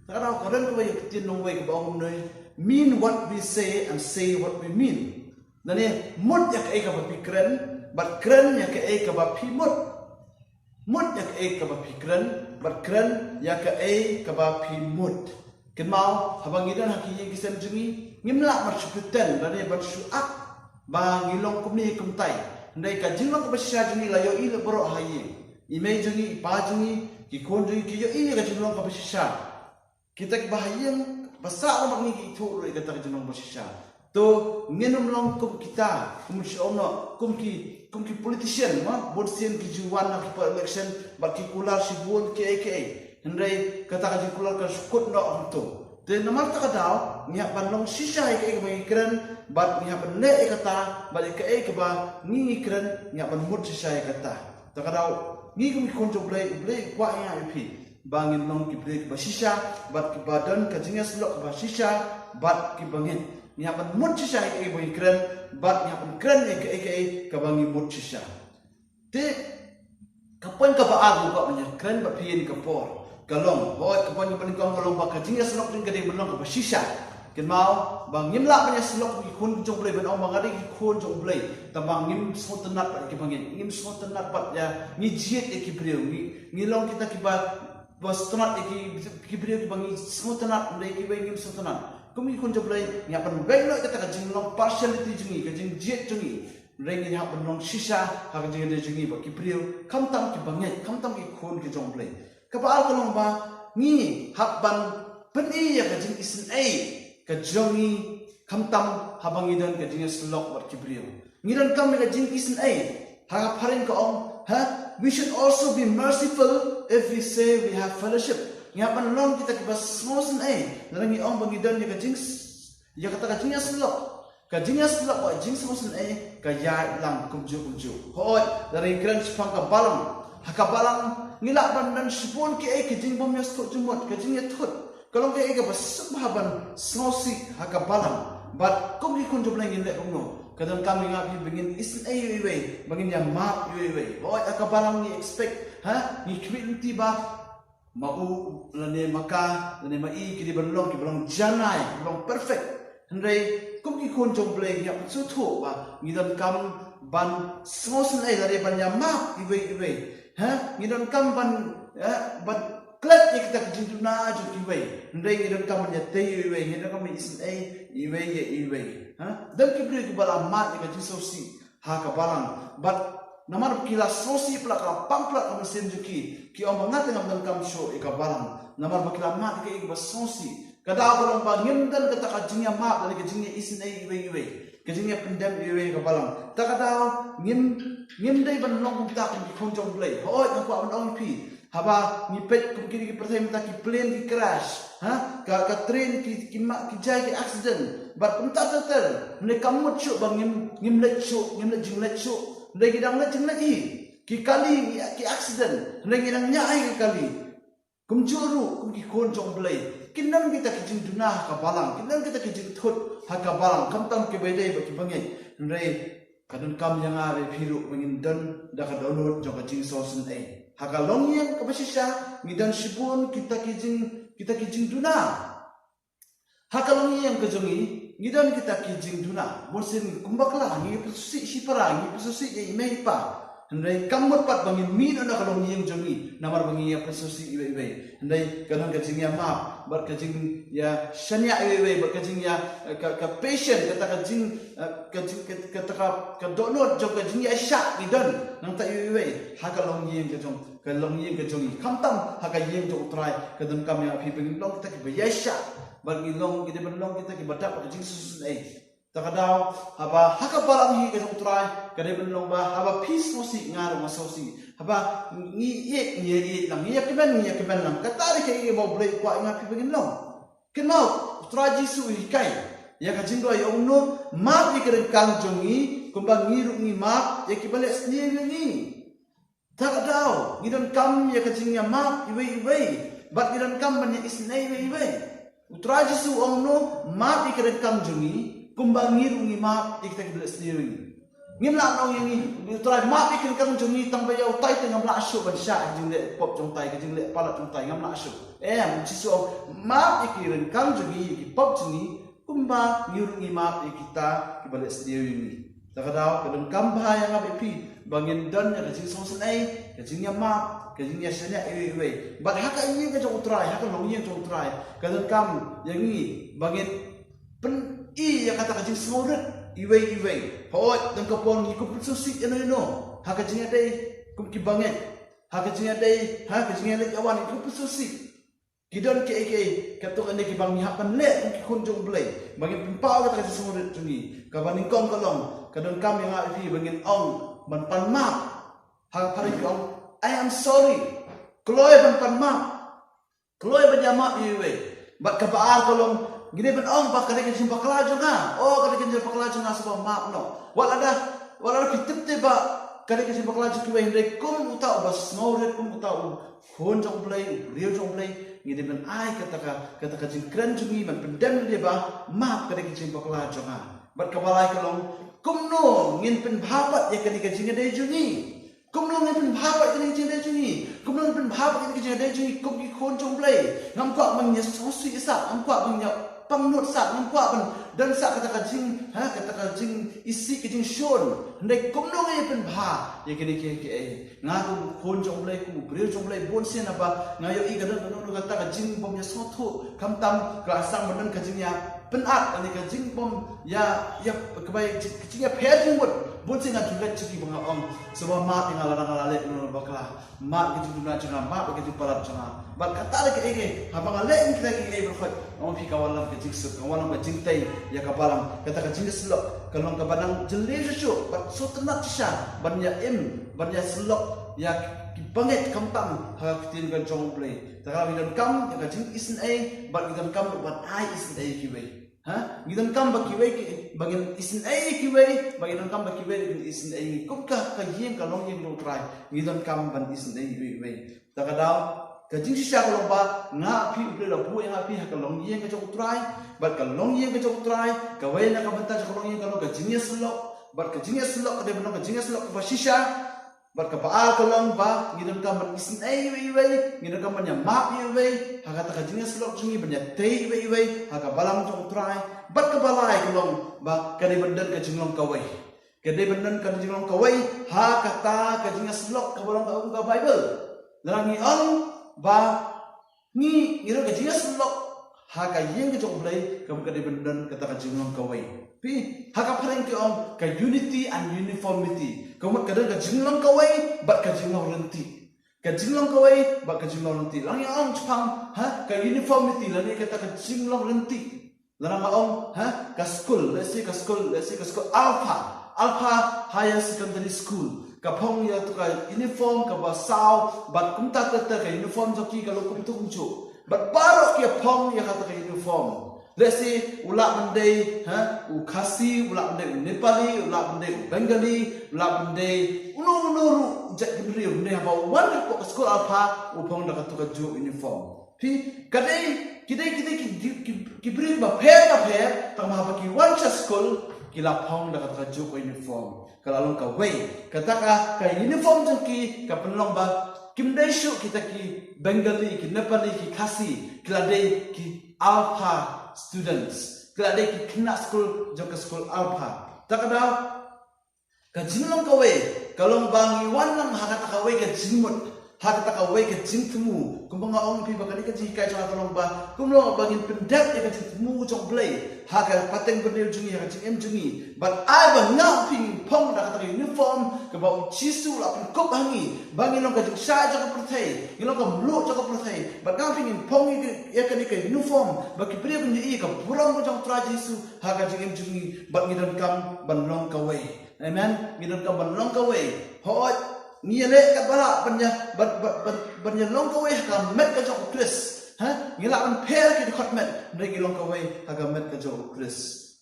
Te ka daw ka don kawei ka ktien nongwei kaba ong kumne, mean what we say and say what we mean. Lane mut ïa kaei kaba phi kren, bad kren ïa kaei kaba phi mut. Mut ïa kaei kaba phi kren, bad kren ïa kaei kaba phi mut. Kynmaw, haba ngi don ha ki ïing ki sem jong ngi, ngim lah ban shu pretend lane ban shu act ba ngi long kumne kumtai. Hynrei ka jinglong kaba shisha jong ngi la ïohi leh baroh ha ïing. I mei jong ngi, i pa jong ngi, ki khun jong ngi ki ïohi ïa ka jinglong kaba shisha. Kita kiba ha ïing ba sah lang bad ngi ki ithuh ruh ïa kata ka jinglong ba shisha. To ngin ym long kum kita, kum shu ong noh, kum ki, kum ki politician, ma, bun sien ki ju wan ha ki por election bad ki kular shibun kiei kiei. Hynrei kata ka jingkular kan shu kut noh hangto. Te namar kata ka daw ngi hap ban long shisha ïa kaei kaba ngi kren, bad ngi hap ban leh ïa kata, bad ïa kaei kaba ngi, ngi kren ngi hap ban mut shisha ïa kata. Te ka daw ngi kum ki khun jong U Blei, U Blei u kwah ïa ngi ïa phi ba ngin long ki briew kiba shisha, bad kiba don ka jingïasyllok kaba shisha bad ki bangeit. Ngi hap ban mut shisha ïa kaei ba ngi kren, bad ngi hap ban kren ïa kaei kaei kaba ngi mut shisha. Te ka point kaba ar kaba ngi kren bad phi ïa ka por ka long, hooid, ka point kaba nyngkong ka long ba ka jingïasyllok jong ngi ka dei ban long kaba shisha. Kynmaw ba ngim lah ban ïasyllok ki khun jong U Blei, ban ong ba nga dei ki khun jong U Blei, tangba ngim sngewtynnat bad kiba ngeit, ngim sngewtynnat bad ïa, ngi jied ïa ki briew, ngi, ngi long kita kiba, ba sngewtynnat ïa ki, ki briew kiba ngi sngewtynnat, hynrei kiwei ngim sngewtynnat. Kum ki khun jong U Blei, ngi hap ban weng noh ïa kata ka jinglong partiality jong ngi, ka jingjied jong ngi. Hynrei ngi hap ban long shisha ha ka jingïadei jong ngi bad ki briew, khamtam kiba ngeit, khamtam ki khun ki jong U Blei. Kaba ar ka long ba ngi hap ban pyni ïa ka jingisynei ka jong ngi, khamtam haba ngi don ka jingïasyllok bad ki briew. Ngi donkam ïa ka jingisynei ha ka phareng ka ong, ha, we should also be merciful if we say we have fellowship. Ngi hap ban long kita kiba sngewsynei lada ngi ong ba ngi don ïa ka jing, ïa kata ka jingïasyllok. Ka jingïasyllok bad jingsngewsynei ka ïaid lang kumjuh kumjuh. Hooid, lada ngi kren shaphang ka balang, ha ka balang ngi lah ban don shibun kiei ki jingbymïasuk jingmut, ka jingïathut. Ka long kaei kaba suk bha ban sngewsih ha ka balang. Bad kum ki khun jong U Blei ngin leh kumno? Ka donkam ïa nga bad phi ba ngin isynei ïa iwei, ba ngin ïamap ïa iwei. Hooid, ha ka balang ngi expect, ha, ngi khmih lynti ba ma u lane ma ka lane ma i ki dei ban long kiba long janai, kiba long perfect. Hynrei kum ki khun jong U Blei ngi hap ban sngewthuh ba ngi donkam ban sngewsynei lane ban ïamap iwei ïa iwei. Ha? Ngi donkam ban, ha, ban klet ïa kita ki jingduna jong kiwei. Hynrei ngi donkam ban ïatei ïa iwei, ngi donkam ban isynei iwei ïa iwei. Ha? Don ki briew kiba la mad ïa ka jingsngewsih ha ka balang. Bad namar ba ki la sngewsih palat, ka la pang palat ka mynsiem jong ki, ki ong ba nga te ngam donkam shuh ïa ka balang. Namar ba ki la mad ïa kaei kaba sngewsih. Ka daw ka long ba ngim don kata ka jingïamap lane ka jingïaisynei iwei ïa iwei, ka jingïapyndem iwei ïa ka balang. Ta ka daw ngim, ngim dei ban long kumta kum ki khun jong U Blei. Hooid, nga kwah ban ong ïa phi, haba ngi peit kum kine ki pyrthei mynta, ki plane ki crash, ha, ka, ka train ki, ki ma, ki jia ki accident, bad kumta ter ter. Hynrei kam mut shuh ba ngim, ngim leit shuh, ngim leit jingleit shuh. Hynrei ngi dang leit jingleit hi. Ki kali ki, ki accident, hynrei ngi dang ñiah hi ki kali. Kumjuh ruh kum ki khun jong U Blei, kin don kita ki jingduna ha ka balang, kin don kita ki jingthut ha ka balang, khamtam kiba ïadei bad kiba ngeit. Hynrei ka donkam ïa nga bad phi ruh ba ngin don da ka dohnud jong ka jingsngewsynei. Ha ka longïing kaba shisha ngi don shibun kita ki jing, kita ki jingduna. Ha ka longïing ka jong ngi ngi don kita ki jingduna. Bunsien kum bakla ngi pynsngewsih shipara, ngi pynsngewsih ïa i mei i pa. Hynrei kam mut pat ba ngin mih noh na ka longïing jong ngi namar ba ngi ïa pynsngewsih iwei iwei. Hynrei ka don ka jingïamap bad ka jingïashaniah iwei iwei bad ka jingïa, eh, ka, ka patient, kata ka jing, eh, ka jing, ka, kata ka, ka dohnud jong ka jingïaishah ngi don nangta iwei iwei ha ka longïing ka jong, ka longïing ka jong ngi. Khamtam ha ka ïing jong U Trai, ka donkam ïa phi ba ngin long kita kiba ïaishah bad ngin long, ngi dei ban long kita kiba dap ka jingsngewsynei. Ta ka daw, haba ha ka balang hi ka jong U Trai, ka dei ban long ba haba phi sngewsih nga ruh nga sngewsih. Haba ngi ïeit, ngi ïeit lang, ngi ïakmen, ngi ïakmen lang. Kata dei kaei kaba U Blei u kwah ïa nga bad phi ba ngin long. Kynmaw, U Trai Jisu u hikai ïa ka jingduwai, u ong kumno? Map ïa ki ryngkang jong ngi kumba ngi ruh ngi map ïa kiba leh sniew ïa ngi. Ta ka daw ngi donkam ïa ka jingïamap iwei iwei bad ngi donkam ban ïaisynei iwei iwei. U Trai Jisu u ong kumno? Map ïa ki ryngkang jong ngi kumba ngi ruh ngi map ïa kita kiba leh sniew ïa ngi. Ngim lah ban ong ïa ngi, U Trai, map ïa ki ryngkang jong ngi, tang ba ïa utai te ngam lah shuh ban shah ïa ka jingleh pop jong utai, ka jingleh palat jong utai, ngam lah shuh. Em, U Jisu u ong, map ïa ki ryngkang jong ngi, ïa ki pop jong ngi, kumba ngi ruh ngi map ïa kita kiba leh sniew ïa ngi. Ta ka daw, ka donkam bha ïa nga bad phi ba ngin don ïa ka jingsngewsynei, ka jingïamap, ka jingïashaniah iwei iwei. Bad ha ka ïing ka jong U Trai, ha ka longïing jong U Trai, ka donkam ïa ngi ba ngin pyni ïa kata ka jingsngewrit iwei iwei. Hooid, don ka por ngi kum pynsngewsih ïano ïano ha ka jingïadei kum kiba ngeit, ha ka jingïadei, ha ka jingïaleit ïawan ngi kum pynsngewsih. Ki don kiei kiei katto katne kiba ngi hap ban leh kum ki khun jong U Blei ba ngin pynpaw ïa kata ka jingsngewrit jong ngi. Kaba nyngkong ka long, ka donkam ïa nga bad phi ba ngin ong, ban pan map. Ha ka phareng ki ong, I am sorry. Kloi ban pan map. Kloi ban ïamap ïa iwei. Bad kaba ar ka long, ngi dei ban ong ba ka dei ka jingbakla jong nga. Oh, ka dei ka jingbakla jong nga, sngewbha map noh. Wat lada, wat lada phi tip te ba ka dei ka jingbakla jong kiwei, hynrei kum uta uba sngewrit, kum uta u khun jong U Blei, u briew jong U Blei, ngi dei ban ai kata ka, kata ka jingkren jong ngi ban pyndem ïa ba map ka dei ka jingbakla jong nga. Bad kaba lai ka long, kumno ngin pynbha pat ïa kane ka jingïadei jong ngi? Kumno ngin pynbha pat ïa kane ka jingïadei jong ngi? Kumno ngin pynbha pat ïa kane ka jingïadei jong ngi kum ki khun jong U Blei? Ngam kwah ban ïa sngewsih sat, ngam kwah ban ïa pangnud sat, ngam kwah ban don sat kata ka jing, ha, kata ka jingisih, ka jingshun. Hynrei kumno ngin pynbha ïa kine kiei kiei? Nga kum u khun jong U Blei, kum u briew jong U Blei, bun sien haba nga ïohi ka don kano kano kata ka jingbym ïasngewthuh, khamtam ka la sdang ban don ka jingïapynïap, lane ka jingbym ïa, ïa, kaba ïa, ka jingïapher jingmut. Bun sien nga ju leit sha ki ba nga ong, sngewbha map ïa nga lada nga la leh kano kano kaba bakla. Map ïa ka jingduna jong nga, map ïa ka jingpalat jong nga. Bad kata dei kaei kaei, haba nga leh ïa kita kiei kiei baroh, nga ong ïa phi, ka wallam ka jingsuk, ka wallam ka jingtei ïa ka balang. Kata ka jingïasyllok ka long kaba nang jylliew shuh shuh bad sngewtynnat shisha ban ïa im, ban ïasyllok ïa ki bangeit, khamtam ha ka ktien ka jong U Blei. Te ka, ngi donkam ïa ka jingisynei bad ngi donkam ruh ban ai isynei ïa kiwei. Ha? Ngi donkam ba kiwei ki, ba ngin isynei ïa kiwei, ba ngi donkam ba kiwei ruh kin isynei ïa ngi. Kum ka, ka ïing ka longïing jong U Trai, ngi donkam ban isynei ïa kiwei. Te ka daw, ka jingshisha ka long ba nga, phi, U Blei u la buh ïa nga, phi, ha ka longïing ka jong U Trai. Bad ka longïing ka jong U Trai, kawei na ka bynta jong ka longïing ka long ka jingïasyllok. Bad ka jingïasyllok ka dei ban long ka jingïasyllok kaba shisha. Bad kaba ar ka long ba ngi donkam ban isynei ïa iwei ïa iwei, ngi donkam ban ïa map ïa iwei ïa iwei ha kata ka jingïasyllok jong ngi, ban ïa tei ïa iwei ïa iwei ha ka balang jong U Trai. Bad kaba lai ka long ba ka dei ban don ka jinglong kawei. Ka dei ban don ka jinglong kawei ha kata ka jingïasyllok kaba long ka, ka Baibl. Lada ngi ong ba ngi, ngi don ka jingïasyllok ha ka ïing ka jong U Blei, ka mut ka dei ban don kata ka jinglong kawei. Phi, ha ka phareng ki ong ka unity and uniformity. Ka mut ka don ka jinglong kawei bad ka jinglong ryntih. Ka jinglong kawei bad ka jinglong ryntih. Lada ngi ong shaphang, ha, ka uniformity, lane kata ka jinglong ryntih. Lada nga ong, ha, ka skul, let's say ka skul, let's say ka skul Alpha, Alpha Higher Secondary School, ka phong ïa katu ka uniform kaba saw, bad kumta ter ter, ka uniform jong ki ka long kumtu kumjuh. Bad baroh ki ïa phong ïa katu ka uniform. Let's say u lah ban dei, ha, u Khasi, u lah ban dei u Nepali, u lah ban dei u Bengali, u lah ban dei uno uno ruh u jaitbynriew, hynrei haba u wan hapoh ka skul Alpha, u phong da katu kajuh uniform. Phi, ka dei, ki dei, ki dei, ki, ki, ki, ki briew bapher bapher, tangba haba ki wan sha skul, ki la phong da kata kajuh ka uniform. Ka la long kawei. Kata ka, ka uniform jong ki, ka pynlong ba kim dei shuh kita ki Bengali, ki Nepali, ki Khasi, ki la dei ki Alpha students. Ki la dei ki khynnah skul jong ka skul Alpha. Te ka daw, ka jinglong kawei ka long ba ngi wan lang ha kata kawei ka jingmut, ha kata kawei ka jingthmu. Kumba nga ong ïa phi ba kane ka jinghikai jong nga ka long ba kumno ba ngin pyndep ïa ka jingthmu jong U Blei ha ka pateng bynriew jong ngi, ha ka jingim jong ngi. Bad ai ba nga, phi, ngin phong da kata ka uniform kaba U Jisu u la pynkup ha ngi, ba ngin long ka jingshai jong ka pyrthei, ngin long ka mluh jong ka pyrthei. Bad nga, phi, ngin phong ïa ka, ïa kane ka uniform ba ki briew kin ïohi ïa ka burom ka jong U Trai Jisu ha ka jingim jong ngi, bad ngi donkam ban long kawei. Amen. Ngi donkam ban long kawei. Hooid, ngi ïaleh katba lah ban ïa, ban, ban, ban, ban ïa long kawei ha ka met ka jong U Khrist. Ha? Ngi lah ban pher ki dkhot met, hynrei ngi long kawei ha ka met ka jong U Khrist.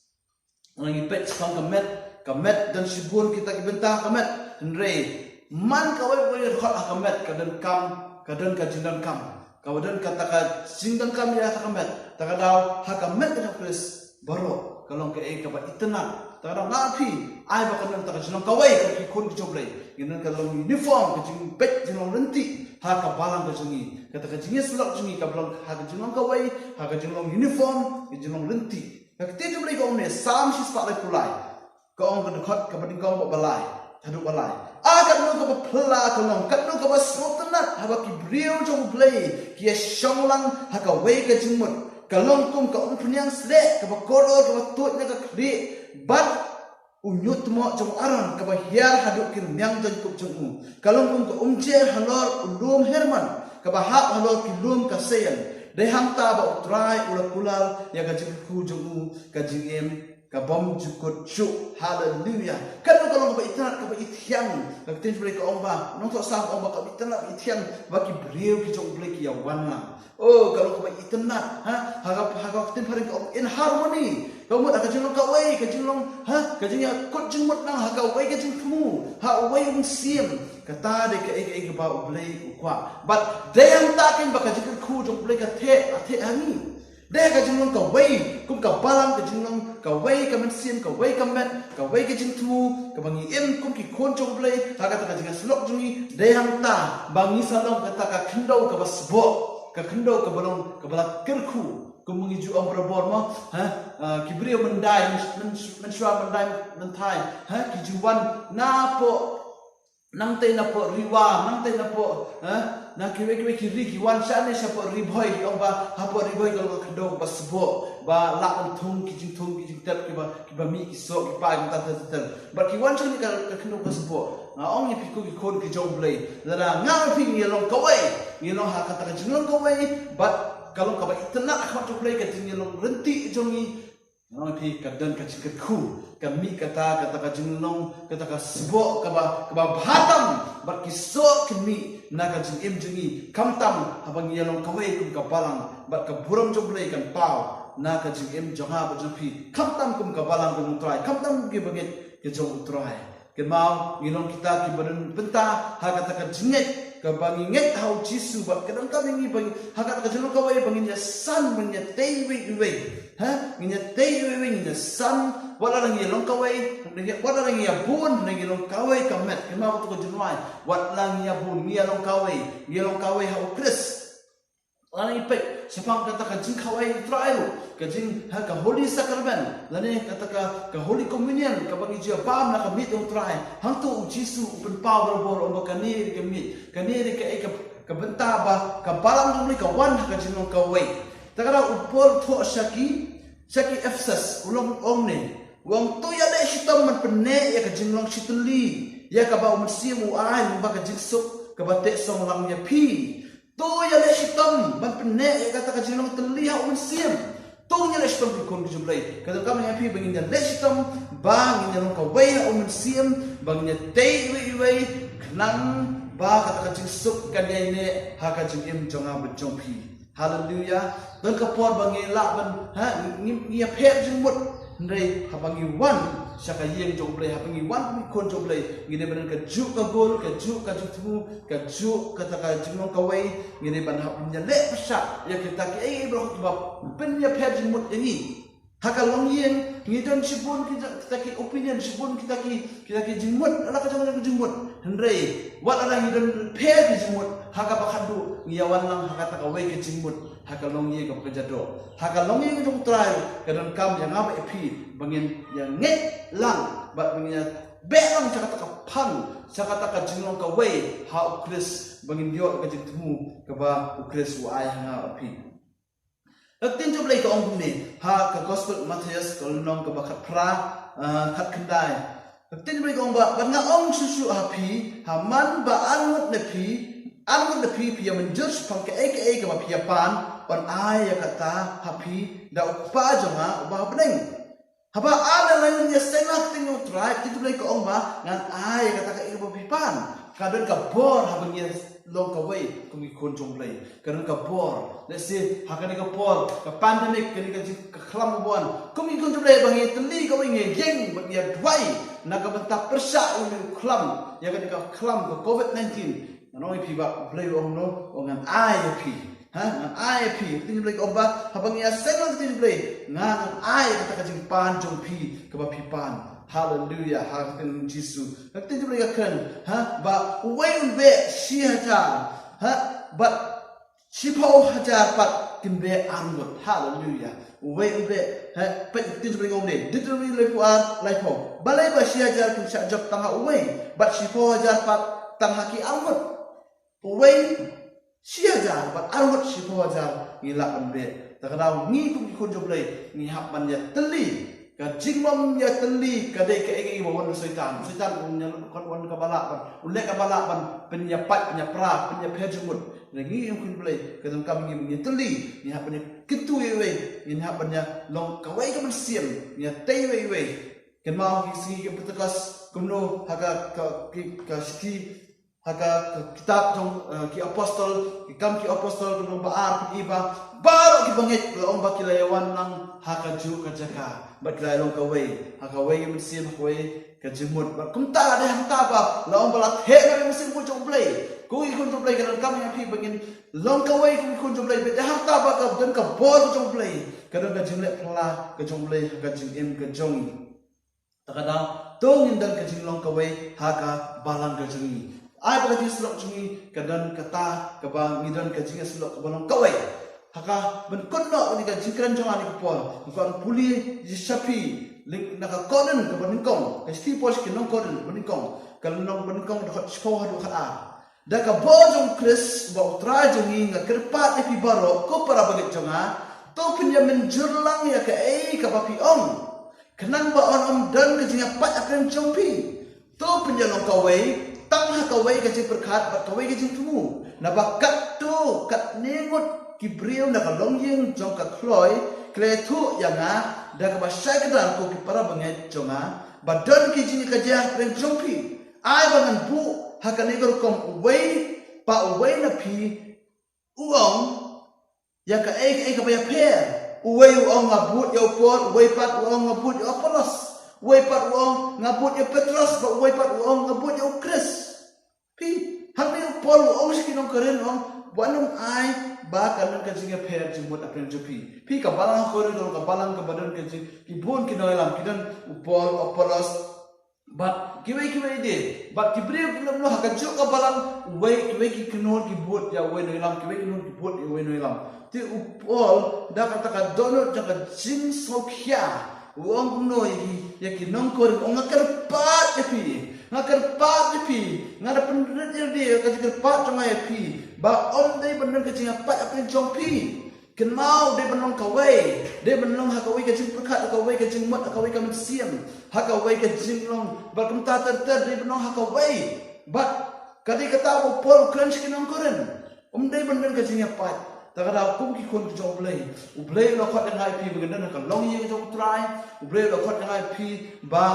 Ngi peit shaphang ka met, ka met don shibun kita ki bynta ha ka met. Hynrei man kawei kawei ka dkhot ha ka met ka donkam, ka don ka jingdonkam. Kaba don kata ka jingdonkam ïa kata ka met. Te ka daw ha ka met ka jong U Khrist baroh ka long kaei kaba itynnad. Te ka daw nga, phi, ai ba kan don kata ka jinglong kawei, ko ki khun ki jong U Blei. Ngin don ka long uniform, ka jingbeit jinglong ryntih ha ka balang ka jong ngi. Kata ka jingïasyllok jong ngi kaba long ha ka jinglong kawei, ha ka jinglong uniform, ka jinglong ryntih. Ka ktien jong U Blei ka ong ne, Salm shispah laiphew lai. Ka ong ka dkhot kaba nyngkong bad ba lai haduh ba lai. A katno kaba phylla ka long, katno kaba sngewtynnad haba ki briew jong U Blei ki ïashong lang ha kawei ka jingmut. Ka long kum ka umphniang shleh kaba kordor kaba tuid na ka khlieh, bad u ñiuhtmoh jong u Aaron kaba hiar haduh ki rmiang dohkup jong u. Ka long kum ka umjer halor u lum Hermon, kaba hap halor ki lum ka Seir. Dei hangta ba U Trai u la kular ïa ka jingkyrkhu jong u, ka jingim Ka bym jukut shuh. Haleluya. Kano ka long kaba itynnad, kaba ithiang. Ka ktien Blei ka ong ba, nongthoh Salm ka ong ba kaba itynnad, kaba ithiang, ba ki briew ki jong U Blei ki ïa wan lang. Oh, ka long kaba itynnad, ha? Ha ka, ha ka ktien phareng ka ong in harmony. Ka mut ha ka jinglong kawei, ka jinglong, ha? Ka jingïakut jingmut lang ha kawei ka jingthmu, ha uwei u mynsiem. Kata dei kaei kaei kaba U Blei u kwah. Bad dei hangta kein ba ka jingkyrkhu jong U Blei ka theh, ka theh ha ngi. Dei ka jinglong kawei kum ka balang, ka jinglong kawei ka mynsiem, kawei ka met, kawei ka jingthmu, kaba ngi im kum ki khun jong U Blei ha kata ka jingïasyllok jong ngi. Dei hangta ba ngi sa long kata ka khyndew kaba sboh, ka khyndew kaba long kaba la kyrkhu. Kum ngi ju ong barabor mo, ha? Ah, ki briew myndai, myn-, myn-, mynshuwa myndai mynthai, ha? Ki ju wan napoh nangtei napoh Ri War, nangtei napoh, eh, na kiwei kiwei ki ri ki wan shane shapoh Ri Bhoi, ki ong ba hapoh Ri Bhoi ka long ka khyndew ba sboh, ba lah ban thung ki jingthung ki jingtep kiba, kiba mih ki soh ki pa ki ter ter ter. Bad ki wan shane ka, ka khyndew ba sboh. Nga ong ïa phi ko ki khun ki jong U Blei, lada nga bad phi ngi long kawei, ngi long ha kata ka jinglong kawei, bad ka long kaba itynnad ha khmat U Blei ka jinglong ryntih jong ngi. Nga ong ïa phi ka don ka jingkyrkhu, ka mih kata, kata ka jinglong, kata ka sboh kaba, kaba bha tam bad ki soh ki mih na ka jingim jong ngi, khamtam haba ngi ïa long kawei kum ka balang, bad ka burom jong U Blei kan paw na ka jingim jong nga bad jong phi, khamtam kum ka balang ka jong U Trai, khamtam kum ki bangeit ka jong U Trai. Kynmaw, ngi long kita kiba don bynta ha kata ka jingngeit kaba ngi ngeit ha U Jisu, bad ka donkam ïa ngi ba ngi, ha kata ka jinglong kawei ba ngin ïasan, ba ngin ïatei iwei iwei. Ha? Ngin ïatei iwei iwei, ngin ïasan, wat la ngi long kawei, wat la ngi ïa bun, ngi long kawei ka met. Kynmaw kato ka jingrwai, wat la ngi ïa bun, ngi ïa long kawei, ngi ïa long kawei ha U Khrist. Lane peit shaphang kata ka jingkhawai U Trai ruh, ka jing, ha, ka Holy Sacrament, lane kata ka, ka Holy Communion, kaba ngi ju ïa bam na ka miet U Trai. Hangto U Jisu u pynpaw barabor, u ong ba kane dei ka miet, kane dei ka, ka, ka bynta ba ka balang jong U Blei ka wan ha ka jinglong kawei. Te ka dei u Paul thoh sha ki, sha ki Ephesus, u long ong ne, u ong to ïaleh shitom ban pynneh ïa ka jinglong shitylli ïa kaba u Mynsiem u ai, lyngba ka jingsuk kaba teh song lang ïa phi. To ïaleh shitom ban pynneh ïa kata ka jinglong tylli ha u Mynsiem. To ngin ïaleh shitom ki khun ki jong U Blei. Ka donkam ïa phi ba ngin ïaleh shitom, ba ngin ïa long kawei ha u Mynsiem, ba ngin ïatei iwei iwei, khnang ba kata ka jingsuk kan ïaineh ha ka jingim jong nga bad jong phi. Haleluya. Don ka por ba ngi lah ban, ha, ngi, ngi ïapher jingmut. Hynrei haba ngi wan sha ka ïing jong U Blei, haba ngi wan kum ki khun jong U Blei, ngi dei ban don kajuh ka goal, kajuh ka jingthmu, kajuh kata ka jinglong kawei, ngi dei ban hap ban ïaleh pyrshah ïa kita kiei kiei baroh kiba pynïapher jingmut ïa ngi. Ha ka longïing ngi don shibun kita, kita ki opinion, shibun kita ki, kita ki jingmut, la ka jong ka jingmut. Hynrei wat la ngi don pher ki jingmut, ha kaba khatduh ngi ïa wan lang ha kata kawei ka jingmut. Ha ka longïing kaba kjat doh, ha ka longïing ka jong U Trai, ka donkam ïa nga bad ïa phi ba ngin ïa ngeit lang bad ba ngin ïa beh lang sha kata ka phang, sha kata ka jinglong kawei ha U Khrist, ba ngin ïoh ka jingthmu kaba U Khrist u ai ha nga bad phi. Ka ktien jong U Blei ka ong kumne ha ka Gospel Mathaios ka lynnong kaba khatphra, ah, khatkhyndai. Ka ktien jong U Blei ka ong ba, bad nga ong shuh shuh ha phi, ha man ba arngut na phi, arngut na phi, phi ïa mynjur shaphang kaei kaei kaba phi ïa pan, yn ai ïa kata ha phi da U Kpa jong nga uba ha bneng. Haba ar ne lai ngut ïa seng ha ka kyrteng U Trai, ka ktien jong U Blei ka ong ba ngan ai ïa kata kaei kaba phi pan. Ka don ka bor haba ngi ïa long kawei kum ki khun jong U Blei. Ka don ka bor. Let's say, ha kane ka por, ka pandemic, kane ka jing, ka khlam ba wan. Kum ki khun jong U Blei ba ngi tylli kawei, ngi ïeng bad ngi ïa duwai na ka bynta pyrshah ïa une u khlam, ïa kane ka khlam ka covid nineteen. Ngan ong ïa phi ba U Blei u ong no, u ong ngan ai ïa phi. Ha, ngan ai ïa phi. Ka ktien U Blei ka ong ba haba ngi ïa seng lang ka ktien U Blei, ngan ai ïa kata ka jingpan jong phi kaba phi pan. Haleluya. Ha ka kyrteng Jisu. Ka ktien U Blei ka kren, ha, ba uwei un beh shi hajar, ha, bad shiphew hajar pat kin beh arngut. Haleluya. Uwei un beh, ha, peit ka ktien U Blei ka ong ne, Deuteronomi laiphew ar, laiphew. Balei ba shi hajar kin shah jop tang ha uwei, bad shiphew hajar pat tang ha ki arngut. Uwei shi hajar bad arngut shiphew hajar ngi lah ban beh. Te ka daw ngi kum ki khun jong U Blei ngi hap ban ïa tylli. Ka jingbym ïa tylli ka dei kaei kaei ba wan na Soitan. Soitan un ïa, kan wan kaba lah ban, un leh kaba lah ban pynïapait, pynïapra, pynïapher jingmut. Lada ngi ïa u Khun Blei, ka donkam ngi ban ïatylli, ngi hap ban ïakyntu ïa iwei, ngi hap ban ïa long kawei ka mynsiem, ngi ïatei iwei ïa iwei. Kynmaw ha ki sngi ki Pentecost, kumno ha ka, ka, ki, ka shithi, ha ka, ka kitab jong, eh, ki apostol, ki Kam ki Apostol, ka lynnong ba ar, ka i ba, baroh ki bangeit, la ong ba ki la ïawan lang ha kajuh ka jaka, bad ki la ïa long kawei, ha kawei ka mynsiem, ha kawei ka jingmut. Bad kumta la dei hangta ba la ong ba la theh noh ïa ka mynsiem ka jong U Blei. Ko ki khun jong U Blei, ka donkam ïa phi ba ngin long kawei ko ki khun jong U Blei. Bad dei hangta ba ka don ka bor ka jong U Blei, ka don ka jingleh phylla ka jong U Blei ha ka jingim ka jong ngi. Ta ka daw, to ngin don ka jinglong kawei ha ka balang ka jong ngi. Ai ba ka jingïasyllok jong ngi ka don kata kaba ngi don ka jingïasyllok kaba long kawei. Ha kaba kut noh kane ka jingkren jong nga ha kane ka por, nga kwah ban pule ïa sha phi, lyngba na ka Korinth kaba nyngkong, ka shithi Paul sha ki nong Korinth kaba nyngkong, ka lynnong ba nyngkong, dkhot shiphew haduh khatar. Da ka bor jong U Khrist uba U Trai jong ngi, nga kyrpad ïa phi baroh ko para bangeit jong nga, to phin ïa mynjur lang ïa kaei kaba phi ong, khnang ba un ym don ka jingïapait hapdeng jong phi. To phin ïa long kawei, tang ha kawei ka jingpyrkhat bad kawei ka jingthmu. Naba katto katne ngut ki briew na ka longïing jong ka khloi ki la ïathuh ïa nga da kaba shai kdar, ko ki para bangeit jong nga, ba don ki jingïakajia hapdeng jong phi. Ai ba ngan buh ha kane ka rukom, uwei pa uwei na phi u ong ïa kaei kaei kaba ïapher. Uwei u ong, nga bud ïa u Paul, uwei pat u ong, nga bud ïa u Apollos, uwei pat u ong, nga bud ïa u Petros, bad uwei pat u ong, nga bud ïa u Khrist. Phi, hangne u Paul u ong sha ki nong Korinth, u ong, wat nym ai ba ka don ka jingïapher jingmut hapdeng jong phi. Phi, ka balang ha Korinth ka long ka balang kaba don ka jing, ki bun ki nongïalam, ki don u Paul, u Apollos, bad kiwei kiwei de, bad ki briew ki long ha kajuh ka balang, uwei, kiwei ki kynhun ki bud ïa uwei u nongïalam, kiwei ki kynhun ki bud ïa uwei u nongïalam. Te u Paul, da kata ka dohnud jong ka jingsngewkhia, u ong kumno ïa ki, ïa ki nong Korinth, u ong, nga kyrpad ïa phi, nga kyrpad ïa phi, nga da pynrit ïa lade, ka jingkyrpad jong nga ïa phi, ba ym dei ban don ka jingïapait hapdeng jong phi. Kynmaw, dei ban long kawei, dei ban long ha kawei ka jingpyrkhat, ha kawei ka jingmut, ha kawei ka mynsiem, ha kawei ka jinglong, bad kumta ter ter, dei ban long ha kawei. Bad ka dei kata ba u Paul u kren sha ki nong Korinth. Ym dei ban don ka jingïapait. Ta ka daw, kum ki khun ki jong U Blei, U Blei u la khot ïa nga ïa phi ba ngin don ha ka longïing jong U Trai. U Blei u la khot ïa nga ïa phi ba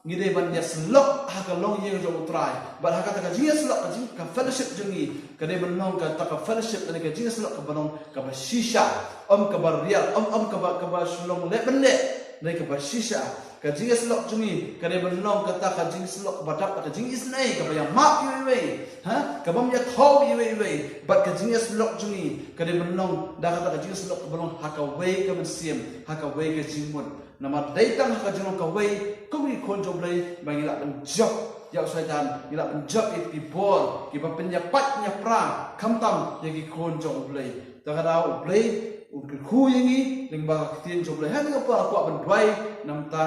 ngi dei ban ïasyllok ha ka longïing jong U Trai. Bad ha kata ka jingïasyllok, ka jing, ka fellowship jong ngi, ka dei ban long kata ka fellowship, kane ka jingïasyllok kaba long kaba shisha, ym kaba rial, ym, ym kaba, kaba shu long leh ban leh, ne kaba shisha. Ka jingïasyllok jong ngi ka dei ban long kata ka jingïasyllok kaba dap da ka jingisynei, kaba ïamap ïa iwei iwei, ha, kaba ym ïathaw ïa iwei iwei. Bad ka jingïasyllok jong ngi ka dei ban long da kata ka jingïasyllok kaba long ha kawei ka mynsiem, ha kawei ka jingmut. Namar dei tang ha ka jinglong kawei kum ki khun jong U Blei ba ngi lah ban jop ïa u Soitan, ngi lah ban jop ïa ki bor kiba pynïapait pynïapra, khamtam ïa ki khun jong U Blei. Ta ka daw, U Blei u kyrkhu ïa ngi lyngba ka ktien jong U Blei. Ha kane ka por nga kwah ban duwai na ka bynta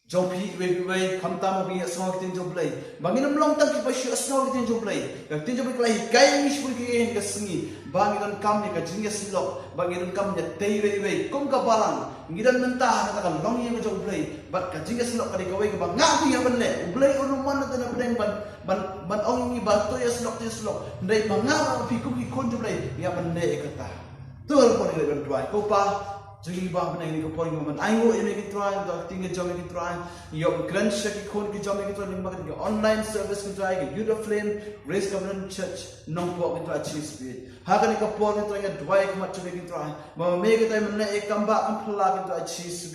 jong phi iwei pa iwei, khamtam ba phi ïohsngew ïa ka ktien jong U Blei, ba ngin ym long tang kiba shu ïohsngew ïa ka ktien jong U Blei. Ka ktien jong U Blei ka la hikai ïa ngi shibun ki ïa ka sngi ba ngi donkam ïa ka jingïasyllok, ba ngi donkam ïa tei iwei iwei kum ka balang. Ngi don mynta ha kata ka longïing jong U Blei, bad ka jingïasyllok ka dei kawei kaba nga phi ngi hap ban leh. U Blei un ym wan na pdeng ban, ban, ban ong ïa ngi ba to ïasyllok, to ïasyllok. Hynrei ba nga bad phi kum ki khun jong U Blei ngi hap ban leh ïa kata. To, ha kane ka por ngi dei ban duwai. Ko Pa, jong ngi ba ha kane ka por ngi ban ainguh ïa me ko Trai, da ka ktien ka jong me ko Trai. Ngi ïoh ban kren sha ki khun ki jong me ko Trai, lyngba kane ka online service ko Trai, ka Youth Aflame Grace Covenant Church Nongpoh ko Trai Jisu. Ha kane ka por ko Trai nga duwai ha khmat jong me ko Trai, ba ma me ko Trai men leh ïa ka kam bah kam phylla ko Trai Jisu.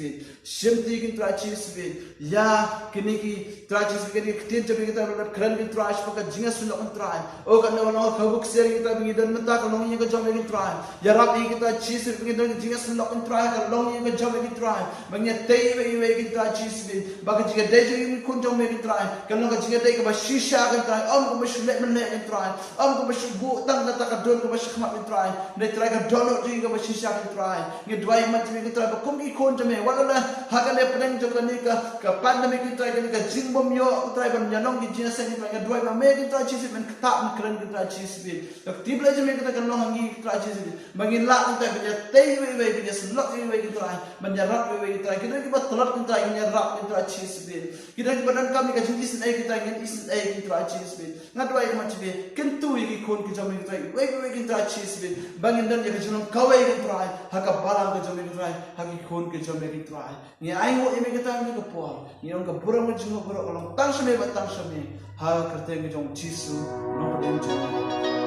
Shimti ko Trai Jisu, ïa kine ki Trai Jisu, kine ki ktien jong me ko Trai ba la dep kren ko Trai shaphang ka jingïasyllok ko Trai. O, kane ka long ka buk ksiar ko Trai ba ngi don mynta ha ka longïing ka jong me ko Trai. Ïarap ïa ngi ko Trai Jisu ba ngin don ka jingïasyllok ko Trai ha ka longïing ka jong me ko Trai. Ba ngin ïatei iwei iwei ko Trai Jisu, ba ka jingïadei jong ngi ki khun jong me ko Trai kan long ka jingïadei kaba shisha ko Trai, ym kaba shu leh men leh ko Trai. Ym kaba shu buh tang kata ka dur kaba shakhmat, ko Trai. Hynrei Trai, ka dohnud jong ngi kaba shisha, ko Trai. Ngi duwai, Masi, ko Trai, ba kum ki khun jong me, wat la ha kane ka pdeng jong kane ka, ka pandemic, ko Trai, kane ka jingbymïoh, ko Trai, ban ïaid nongkyndong jingïaseng, ko Trai, ngi duwai ba me, ko Trai Jisu, men ktah, men kren, ko Trai Jisu. Ka kti Blei jong me, ko Trai, kan long ha ngi, ko Trai Jisu. Ba ngin lah, ko Trai, ban ïatei iwei iwei, ban ïasyllok iwei iwei, ko Trai. Ban ïarap iwei iwei, ko Trai. Ki don kiba tlot, ko Trai, ngin ïarap, ko Trai Jisu. Ki don kiba donkam ïa ka jingisynei, ko Trai, ngin isynei, ko Trai Jisu. Nga duwai, ko Masi, kyntu ïa ki khun ki jong me, ko Trai, iwei iwei, ko Trai Jisu. Ba ngin don ïa ka jinglong kawei, ko Trai, ha ka balang ka jong me, ko Trai, ha ki khun ki jong me, ko Trai. Ngi ainguh ïa me, ko Trai, ha kane ka por. Ngi ong ka burom, ka jingmut baroh ka long tang sha me bad tang sha me. Ha ka kyrteng ka jong u Jisu, u nongpynim jong ngi.